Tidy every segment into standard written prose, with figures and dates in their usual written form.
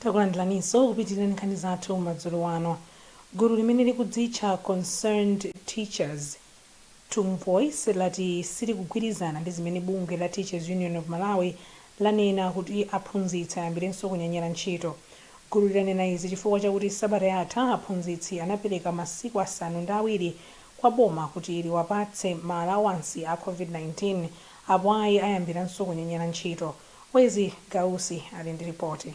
Takulandiraninso kupitirira nkhani zathu madzulo ano. Gulu limene likudzitcha Concerned Teachers TUM Voice lati silikugwirizana ndi zimene bungwe la Teachers Union of Malawi lanena kuti aphunzitsi ayambirenso kunyanyala ntchito. Gulu lilanena izi chifukwa chakuti sabata yatha aphunzitsi anapereka masiku 7 kwa boma kuti liwapatse ma alawansi a COVID-19, apo ayi ayambiranso kunyanyala ntchito. Wezi Gausi ali ndi ripoti.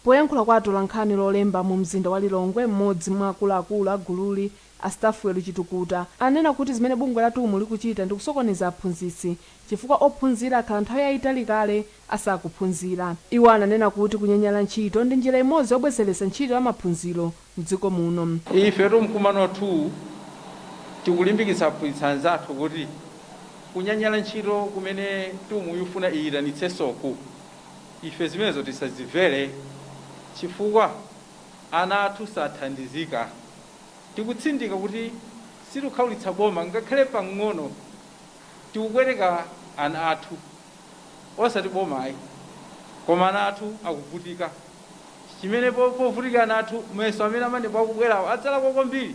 Poyankhula kwa atolankhani Lolemba mu mzinda wa Lilongwe, mmodzi mwa akuluakulu a gululi, a Stafuel Chitukuta, anena kuti zimene bungwe la TUM likuchita ndi kusokoneza aphunzitsi chifukwa ophunzira akhala nthawi yayitali kale asakuphunzira. Iwo ananena kuti kunyanyala ntchito ndi njira imodzi yobwezeretsa ntchito ya maphunziro mdziko muno. Ife mkumano wathu tikulimbikitsa aphunzitsi anzathu kuti kunyanyala ntchito kumene TUM yufuna iyitanitsensoku, ife zimenezo tisazimvere chifukwa ana athu sathandizika. Tikutsindika kuti sitikukhaulitsa boma ngakhale pang'ono. Tikukwereka ana athu, osati bomayi, koma ana athu akuvutika. Chimene povutika ana athu, mayeso amene amanepo akubwerawo adzalakwa kwambiri.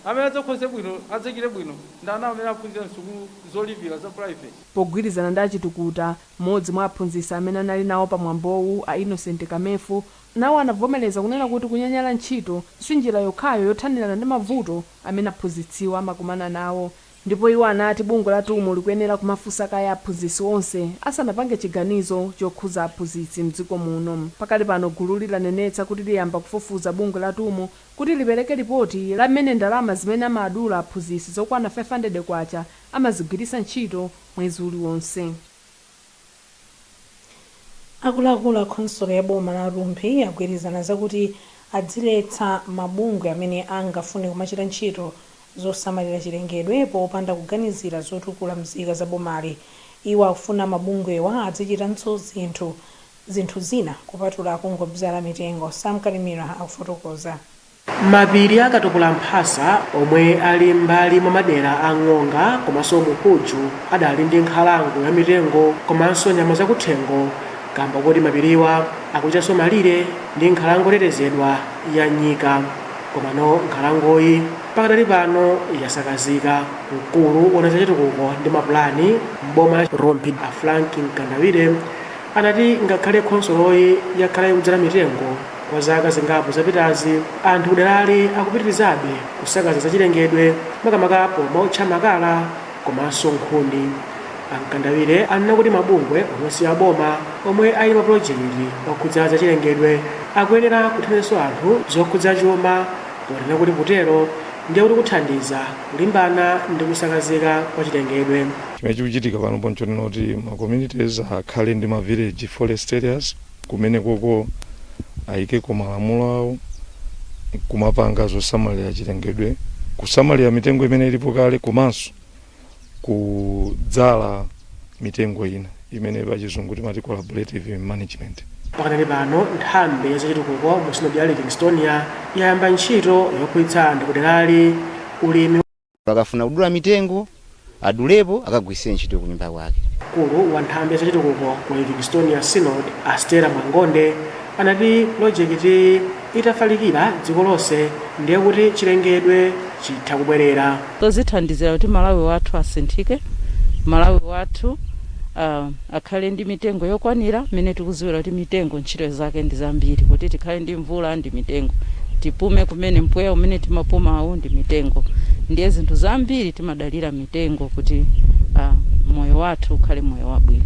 Amene adzakhoze bwino, adzachite bwino, ndi ana amene aphunzira msukulu zolipira za private. Pogwirizana ndi Achitukuta, mmodzi mwa aphunzitsi amene anali nawo pamwambowu, a Innocent Kamefu, nawo anavomereza kunena kuti kunyanyala ntchito si njira yokhayo yothanirana ndi mavuto amene aphunzitsiwa amakumana nawo, ndipo iwo anati bungwe la TUM likuyenera kumafunsa kaya aphunzitsi onse asanapange chiganizo chokhuza aphunzitsi mdziko muno. Pakali pano gululi lanenetsa kuti liyamba kufufuza bungwe la TUM kuti lipereke ripoti la mmene ndalama zimene amadula aphunzitsi zokwana 500 kwacha amazigwiritsa ntchito mwezi uliwonse. Akuluakulu a khonsolo ya boma la Rumphi agwirizana zakuti adziletsa mabungwe amene angafune kumachita ntchito zosamalira chilengedwe popanda kuganizira zotukula mzika za bomali. Iwo akufuna mabungwewa adzichitanso zinthu zina kupatula kungobzala mitengo. Sam Kalimira akufotokoza. Mapiri a Katukula Mphasa omwe ali m'mbali mwa madera a Ng'onga komanso Mkuju adali ndi nkhalango ya mitengo komanso nyama zakuthengo, kamba kuti mapiriwa akuchitanso malire ndi nkhalango yotetezedwa ya Nyika. Komano nkhalangoyi pakadali pano yasakazika. Mkulu woona zachitukuko ndi mapulani m'boma la Rumphi, a Frank Mkandawire, anati ngakhale khonsoloyi yakhala ikudzala mitengo kwa zaka zingapo zapitazi, anthu kuderali akupitirizabe kusakaza zachilengedwe, makamaka pomaotcha makala komanso nkhuni. A Mkandawire anena kuti mabungwe omwe si aboma omwe ali pa pulojekiti okhudza zachilengedwe akuyenera kuthandizanso anthu zokhudza chuma, ponena kuti kutero ndiye kuti kuthandiza kulimbana ndi kusakazika kwa chilengedwe. Chimene chikuchitika pano nchonena kuti ma communities akhale ndi ma village forest areas, kumene koko ayikeko malamulo awo kumapanga zosamalira chilengedwe, kusamalira mitengo imene ilipo kale komanso kudzala mitengo ina imene pachizungu timati collaborative management. Pakadali pano nthambi ya zachitukuko mu sinodi ya Livingstonia yayamba ntchito yophunzitsa anthu kuderali ulimi. Akafuna kudula mitengo, adulepo akagwiritse ntchito kunyumba kwake. Mkulu wa nthambi ya zachitukuko ku Livingstonia Synod, a Stella Mwangonde, anati pulojekiti itafalikira dziko lonse ndiye kuti chilengedwe chitha kubwerera. Tozithandizira kuti Malawi wathu asinthike, Malawi wathu akhale ndi mitengo yokwanira, mmene tikuziwira kuti mitengo ntchito zake ndi zambiri. Kuti tikhale ndi mvula ndi mitengo, tipume kumene mpweya umene timapumawu ndi mitengo, ndiye zinthu zambiri timadalira mitengo kuti moyo wathu ukhale moyo wabwino.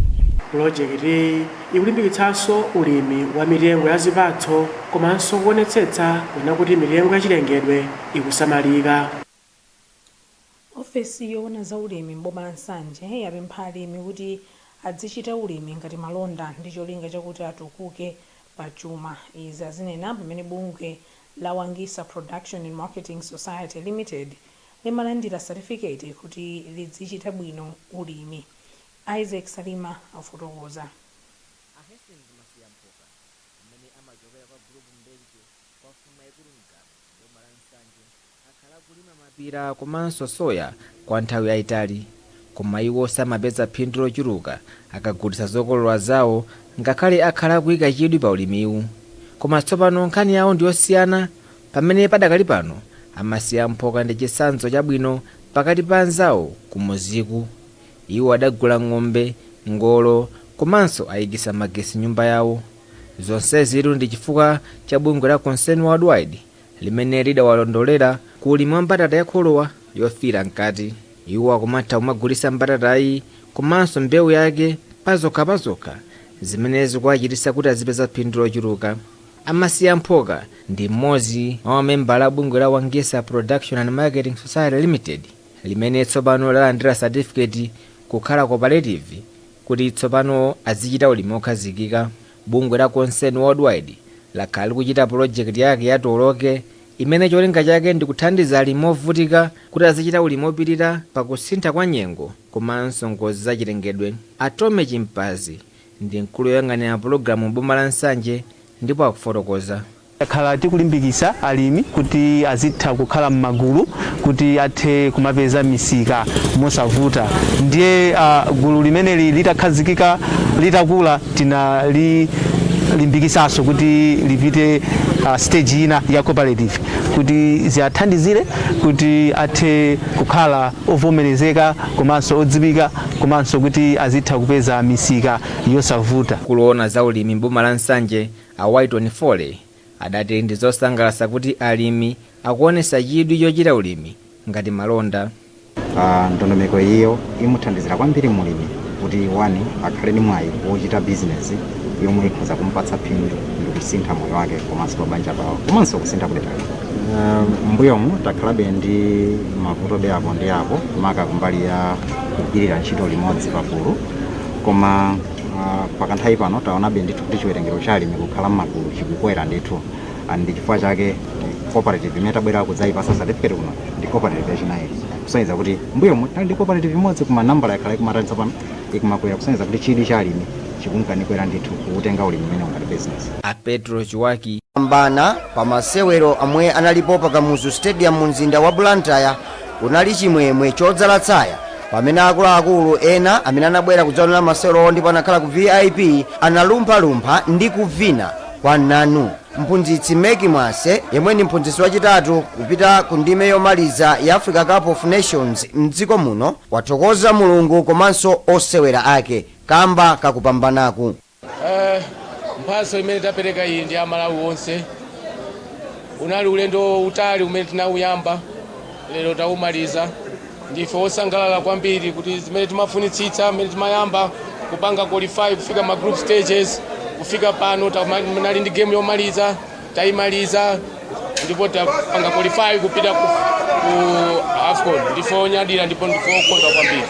Pulojekiti ikulimbikitsanso ulimi wa mitengo ya zipatso komanso kuonetsetsa kuona kuti mitengo ya chilengedwe ikusamalika. Ofesi yoona za ulimi m'boma la Nsanje yapempha alimi kuti adzichita ulimi ngati malonda ndi cholinga chakuti atukuke pa chuma. Izi azinena pamene bungwe la Wangisa Production and Marketing Society Limited limalandira certificate kuti lidzichita bwino ulimi. Isaac Salima afotokoza. A Hastings Masiyamphoka, amene amachokera kwa Gulupu Mbenje kwa mfumu yaikulu Mgaba boma la Nsanje, akhala akulima mapira komanso soya kwa nthawi yayitali, koma iwo samapeza phindu lochuluka akagulitsa zokolola zawo, ngakhale akhala akuyika chidwi pa ulimiwu. Koma tsopano nkhani yawo ndiyosiyana, pamene padakali pano amasiya mphoka ndi chitsanzo chabwino pakati pa anzawo kumuziku. Iwo adagula ng'ombe, ngolo komanso ayikisa magesi nyumba yawo. Zonsezitu ndi chifukwa cha bungwe la Concern Worldwide limene lidawalondolera ku ulimi wa mbatata yakholowa yofiira mkati. Iwo akumatha kumagulitsa mbatatayi komanso mbewu yake pazokhapazokha, zimene zikuwachititsa kuti azipeza phindu lochuluka. Amasiya mphoka ndi mmodzi mwa mamembala a bungwe la Wangisa Production and Marketing Society Limited, limene tsopano lalandira certificate kukhala cooperative kuti tsopano azichita ulimi okhazikika. Bungwe la Concern Worldwide lakhala likuchita polojekiti yake ya Tioloke, imene cholinga chake ndi kuthandiza alimi ovutika kuti azichita ulimi opirira pakusintha kwa nyengo komanso ngozi zachilengedwe. Atome Chimpazi ndi mkulu woyang'anira pulogalamu boma la Nsanje ndipo akufotokoza. Takhala tikulimbikitsa alimi kuti azitha kukhala m'magulu kuti athe kumapeza misika mosavuta. Ndiye gulu limeneli litakhazikika, litakula, tinalilimbikisanso kuti lipite stage ina ya cooperative kuti ziathandizire kuti athe kukhala ovomerezeka komanso odziwika, komanso kuti azitha kupeza misika yosavuta. Kuloona za ulimi mboma la Nsanje, a Whiton Fole, adati ndi zosangalatsa kuti alimi akuonesa chidwi chochita ulimi ngati malonda. Ndondomeko iyo imuthandizira kwambiri mulimi kuti one, akhale ndi mwayi wochita bizinesi yomwe ikhoza kumpatsa phindu ndi kusintha moyo wake komanso pabanja pawo komanso kusintha kudera. Mbuyomu takhalabe ndi mavutobe apo ndi apo, maka kumbali ya kugwirira ntchito limodzi pagulu, koma pakanthawi pano taonabe ndithu kuti chiwerengero cha alimi kukhala m'magulu chikukwera ndithu. Ndi chifukwa chake cooperative imene tabwera kudzayipasa certificate kuno ndi cooperative yachinayi, kusonyeza kuti mbuyomu tali ndi cooperative imodzi koma nambala yakhala ikumatani, tsopano ikumakwera, kusonyeza kuti chidwi cha alimi chikunkanikwera ndithu kuutenga ulimi umene ungati business. A Petro Chiwaki. Pambana pa masewero amwe analipo pa Kamuzu Stadium mu mzinda wa Blantyre, kunali chimwemwe chodzala tsaya pamene akuluakulu ena amene anabwera kudzaonera masewerowo ndipo anakhala ku VIP analumphalumpha ndi kuvina kwa nanu. Mphunzitsi Meki Mwase, yemwe ndi mphunzitsi wachitatu kupita ku ndime yomaliza ya Africa Cup of Nations mdziko muno, wathokoza Mulungu komanso osewera ake kamba kakupambanaku. Mphatso imene tapereka iyi ndi Amalawi onse. Unali ulendo utali umene tinawuyamba, lero tawumaliza. Ndife osangalala kwambiri kuti zimene timafunitsitsa mmene timayamba kupanga qualify kufika ma group stages, kufika pano tinali ndi game yomaliza, tayimaliza ndipo tapanga qualify kupita ku AFCON. Ndife onyadira ndipo ndife okondwa kwambiri.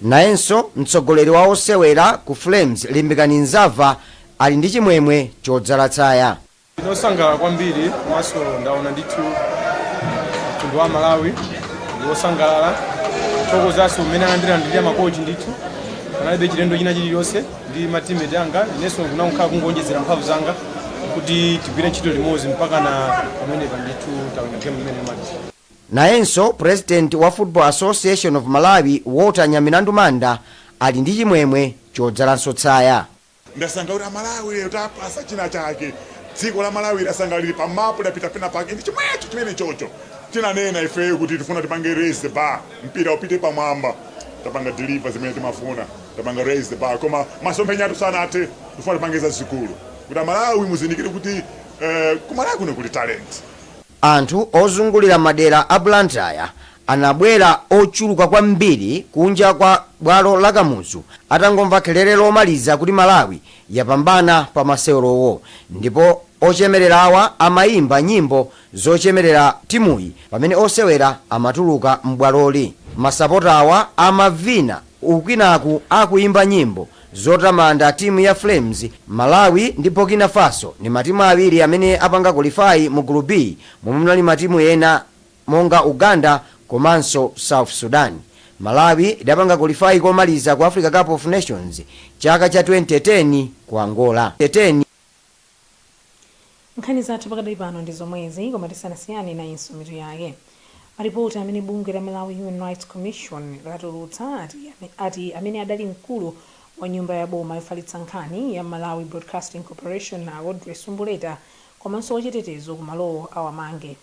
Nayenso mtsogoleri wa osewera ku Flames, Limbikani Nzava, ali ndi chimwemwe chodzala tsaya. Ndinosangalala kwambiri komanso ndaona ndithu mtundu wa Malawi ndi wosangalala. Thokozanso mmene anandilandira makochi ndithu, panalibe chilendo china chiliyonse ndi ma teammate anga. Inenso kunakhala kungonjezera mphamvu zanga kuti tigwire ntchito limodzi mpaka na pamenepa ndithu tawina game imene imaliza. Nayenso president wa Football Association of Malawi, Walter Nyamilandu Manda, ali ndi chimwemwe chodzalanso tsaya. Ndasanga kuti Amalawi lero tapasa china chake. Dziko la Malawi lasanga lili pamapu, lapita pena pake. Ndi chimwecho chimene chocho tinanena ifeyo kuti tifuna tipange raise the bar, mpira upite pamwamba. Tapanga deliver zimene timafuna, tapanga raise the bar, koma masomphenya athu sanathe. Tifuna tipange zazikulu kuti Amalawi muzindikire kuti kumalawi kuno kuli talent. Anthu ozungulira madera a Blantyre anabwera ochuluka kwambiri kunja kwa bwalo la Kamuzu atangomva khelere lomaliza kuti Malawi yapambana pa masewerowo, ndipo ochemererawa amayimba nyimbo zochemerera timuyi pamene osewera amatuluka m'bwaloli. Masapotawa amavina ukwinaku akuyimba nyimbo zotamanda timu ya Flames. Malawi ndi Burkina Faso ndi matimu awiri amene apanga qualify mu group B, momwe munali matimu ena monga Uganda komanso South Sudan. Malawi idapanga qualify komaliza ku Africa Cup of Nations chaka cha 2010 ku Angola 10. Nkhani zathu pakadali pano ndi zomwezi, koma tisanasiyane, nayinso mitu yake. Malipoti amene bungwe la Malawi Human Rights Commission latulutsa ati amene adali mkulu Wa nyumba ya boma yofalitsa nkhani ya Malawi Broadcasting Corporation a Audrey Sumbuleta komanso wachitetezo kumalowo awamange.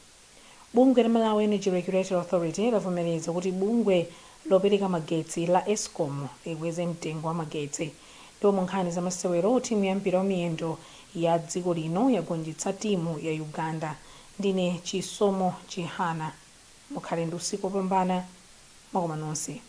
Bungwe la Malawi Energy Regulatory Authority lavomereza kuti bungwe lopereka magetsi la Escom likweze mtengo wa magetsi. Ndipo mu nkhani za masewero, timu ya mpira wa miyendo ya dziko lino yagonjetsa timu ya Uganda. Ndine Chisomo Chihana, mukhale ndi usiku wopambana, mwakoma nonse.